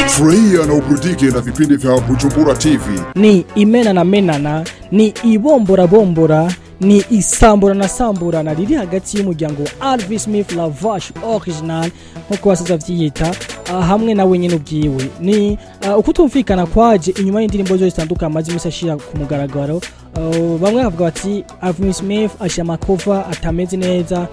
Furahia na uburudike na vipindi vya Bujumbura TV. Ni imena na menana, ni ibombora bombora, ni isambura na samburana riri hagati y'umuryango wa Alvin Smith Lavash Original nkuko basaza vyiyita, hamwe na wenyine ubwiwe. Ni ukutumvikana kwaje inyuma y'indirimbo zose zitandukanye amaze imisi ashira ku mugaragaro. Bamwe bavuga bati Alvin Smith ashira amakova atameze neza,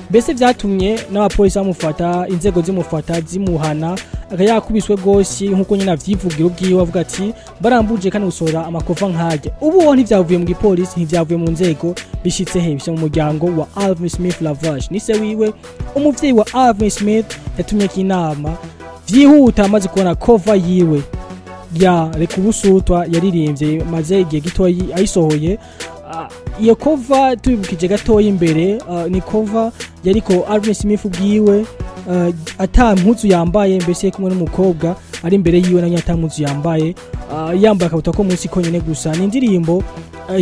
mbese vyatumye n'abapolisi bamufata, inzego zimufata zimuhana, yakubiswe gose nkuko nyine avyivugira ubwiwe, avuga ati barambuje kandi gusohora amakova nkajya. Ubu ho ntivyavuye mu gipolisi, ntivyavuye mu nzego, bishitse he? Bishitse mu muryango wa Alvin Smith Lavash. Nise wiwe umuvyeyi wa Alvin Smith yatumye inama vyihuta amaze kubona cover yiwe ya reka ubusutwa yaririmbye maze igihe gitoyi ayisohoye. Iyo cover tubibukije gatoyi imbere, ni cover yariko Alvin Smith ubwiwe, ata mpuzu yambaye, mbese kumwe n'umukobwa ari imbere yiwe nawe ata mpuzu yambaye, yambaye akabutura ko munsi konyene gusa. Ni indirimbo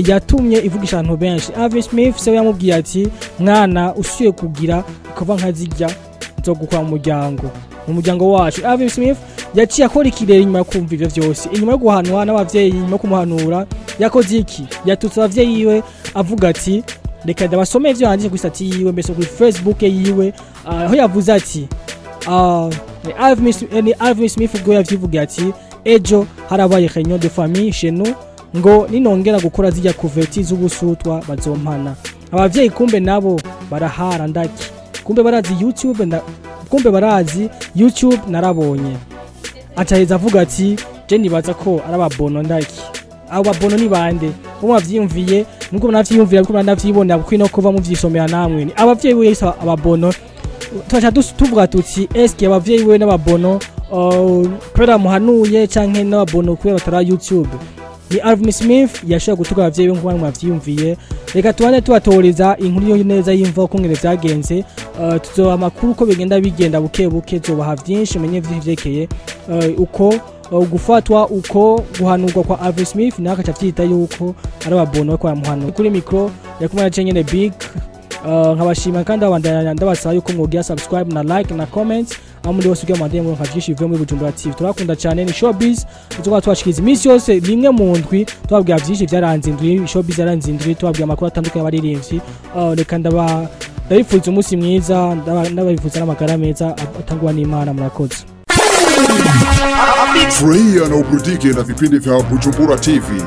yatumye ivugisha abantu benshi. Alvin Smith se yamubwiye ati mwana usuye kugira cover nka zijya nzogukwa mu muryango wacu. Alvin Smith yaciye akora ikirere inyuma yo kumva ivyo vyose, inyuma yo guhanwa n'abavyeyi, inyuma yo kumuhanura yakoze iki? Yatutse abavyeyi yiwe avuga ati reka ndabasome ivyo yanditse kuri stati yiwe, mbese kuri Facebook yiwe, aho yavuze ati ni Alvin Smith ubwo yavyivugiye ati ejo harabaye réunion de famille chez nous, ngo ninongera gukora zijya couverture z'ubusutwa bazompana. Abavyeyi kumbe nabo barahara ndaki, kumbe barazi YouTube kumbe barazi YouTube narabonye. Acaheza avuga ati je nibaza ko ari ababono ndaki. Abo babono ni bande? Bo mwavyiyumviye nuko mnavyiyumvira kuko mnavyibonera kuko ino kuva muvyisomera namwe. Ni abavyeyi we yise ababono. Tuca tuvuga tuti eske abavyeyi we n'ababono kubera muhanuye canke n'ababono kubera batara YouTube? Ni Alvin Smith yashobora gutuka abavyeyi be nkuko mwavyiyumviye. Reka tubane tubatoreza inkuru yo neza y'imvo ko ngene vyagenze. Tuzoba amakuru uko bigenda bigenda buke buke, tuzobaha vyinshi menye vyekeye uko gufatwa, uko guhanurwa kwa Alvin Smith, nawe akaca avyita yuko ari ababono ko baramuhanura. Kuri micro yakumwe na nyene Big, nkabashima kandi abandanya ndabasaba yuko mwogira subscribe na like na comment, aho muri bose ugira amandeye nka vyinshi bivuye muri Bujumbura TV. Turakunda cyane, ni showbiz tuzoba tubashikiriza iminsi yose rimwe mu ndwi, tubabwira vyinshi vyaranze indwi, showbiz yaranze indwi, tubabwira amakuru atandukanye y'abaririmbyi. Reka ndabifuriza umunsi mwiza, ndabifuza n'amagara meza atangwa n'Imana. Murakoze. Furahia na uburudike na vipindi vya Bujumbura TV.